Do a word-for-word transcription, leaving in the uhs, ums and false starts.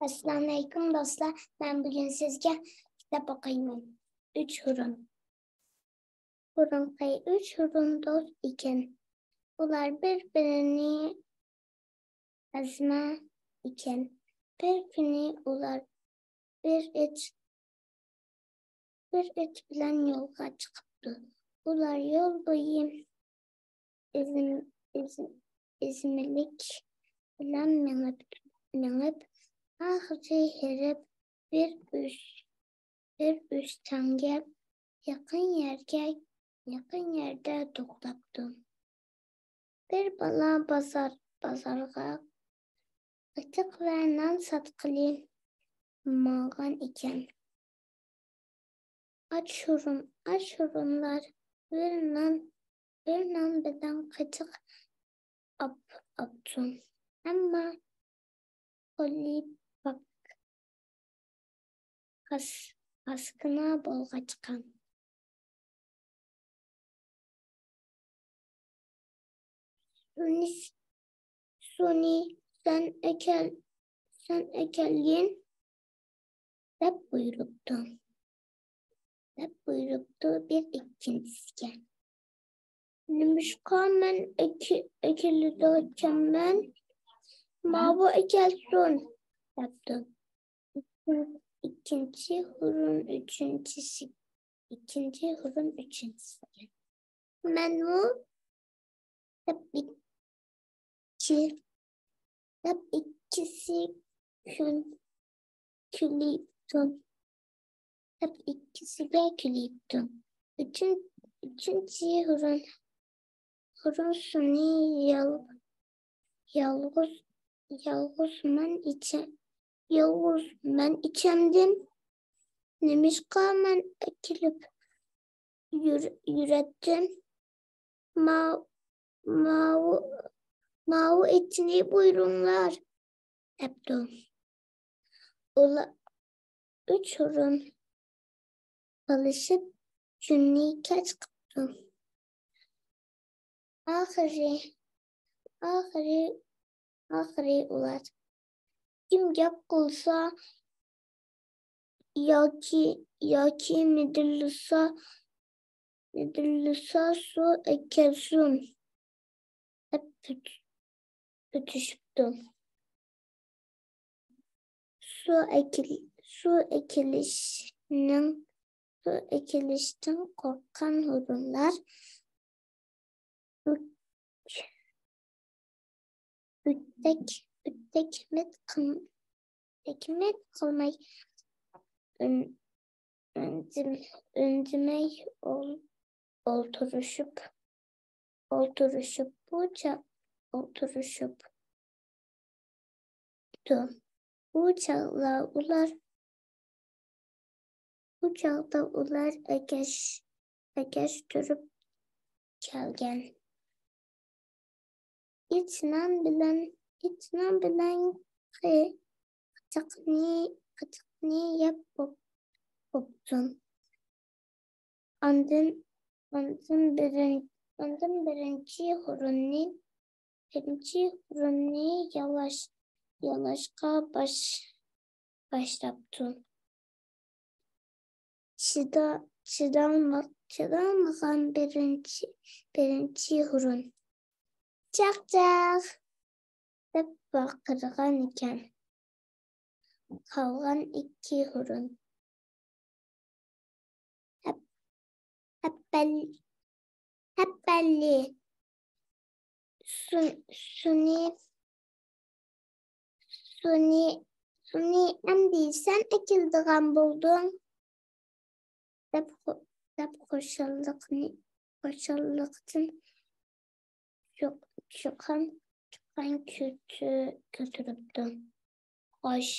ئەسسالامۇئەلەيكۇم دوستلار، مەن بۈگۈن سىزگە كىتاب ئوقۇيمەن. ئۈچ ھۇرۇن. بۇرۇنقى ئۈچ ھۇرۇن دوست ئىكەن. ئۇلار بىر-بىرىنى ئەزمە ئىكەن. بىر كۈنى ئۇلار بىر ئىت، بىر ئىت بىلەن يولغا چىقىپتۇ. ئۇلار يول بويى ئېزىم-، ئېزىم-، ئېزىملىك بىلەن مېڭىپ، مېڭىپ، ئاخىرى ھېرىپ، بىر ئۆس-، بىر ئۆستەڭگە يېقىن يەرگە، يېقىن يەردە توختاپتۇ. بىر بالا بازار، بازارغا قېتىق ۋە نان ساتقىلى ماڭغان ئىكەن. ئاچ ھۇرۇن، ئاچ ھۇرۇنلار بىر نان، بىر نان بىلەن قېتىق ئاپ-، ئاپتۇ. ئەمما قولى پاك، پاس-، پاسكىنا بولغاچقا. سۇنى، سۇنى سەن ئەكەل، سەن ئەكەلگىن، دەپ بۇيرۇپتۇ. دەپ بۇيرۇپتۇ بىر ئىككىنچىسىگە. نېمىشقا مەن ئەكە-، ئەكېلىدىكەنمەن؟ ماۋۇ ئەكەلسۇن، دەپتۇ. ئىككىنچى ھۇرۇن ئۈچىنچىسى، ئىككىنچى ھۇرۇن ئۈچىنچىسىگە. مەنمۇ، دەپ ئىككى، دەپ ئىككىسى كۈل-، كۈلۈپتۇ. دەپ ئىككىسىگە كۈلۈپتۇ. ئۈچىن-، ئۈچىنچى ھۇرۇن، ھۇرۇن سۇنى يال-، يالغۇز، يالغۇز مەن ئىچە-، يالغۇز مەن ئىچەمدىم. نېمىشقا مەن ئەكېلىپ يۈر-، يۈرەتتىم؟ ما-، ماۋۇ، ماۋۇ ئېتىنى بۇيرۇڭلار، دەپتۇ. ئۇلار ئۈچ ھۇرۇن تالىشىپ كۈننى كەچ قىپتۇ. ئاخىرى، ئاخىرى، ئاخىرى ئۇلار، كىم گەپ قىلسا ياكى، ياكى مىدىرلىسا، مىدىرلىسا سۇ ئەكەلسۇن، دەپ پۈت-، پۈتۈشۈپتۇ. سۇ ئەكىل-، سۇ ئەكېلىشنىڭ، سۇ ئەكېلىشتىن قورققان ھۇرۇنلار ئۈك-، ئۈتتەك، ئۈتتەك مىت قىل-، ئۈتتەك مىت قىلماي ئۈن-، ئۈندىم-، ئۈندىمەي ئول-، ئولتۇرۇشۇپ، ئولتۇرۇشۇپ، بۇ چاغ، ئولتۇرۇشۇپ، بۇ چاغدا ئۇلار، بۇ چاغدا ئۇلار ئەگەش-، ئەگەشتۈرۈپ كەلگەن ئېتىنان بىلەن، ئېتىنان بىلەن قى-، قېتىقنى، قېتىقنى يەپ بوپ-، بوپتۇ. ئاندىن، ئاندىن بىرىن-، ئاندىن بىرىنچى ھۇرۇننى، بىرىنچى ھۇرۇننى يالاش-، يالاشقا باش-، باشلاپتۇ. چىدا-، چىدالما-، چىدالمىغان بىرىنچى، بىرىنچى ھۇرۇن، «چاقچاق!» دەپ ۋارقىرىغان ئىكەن. قالغان ئىككى ھۇرۇن، ھەپ-، ھەپپەل-، ھەپپەللى، سۇ-، سۇنى، سۇنى، سۇنى ئەمدى سەن ئەكېلىدىغان بولدۇڭ، دەپ خۇ-، دەپ خۇشاللىقنى، خۇشاللىقتىن چۇق-، چۇقان، چۇقان كۆتۈ-، كۆتۈرۈپتۇ. خوش،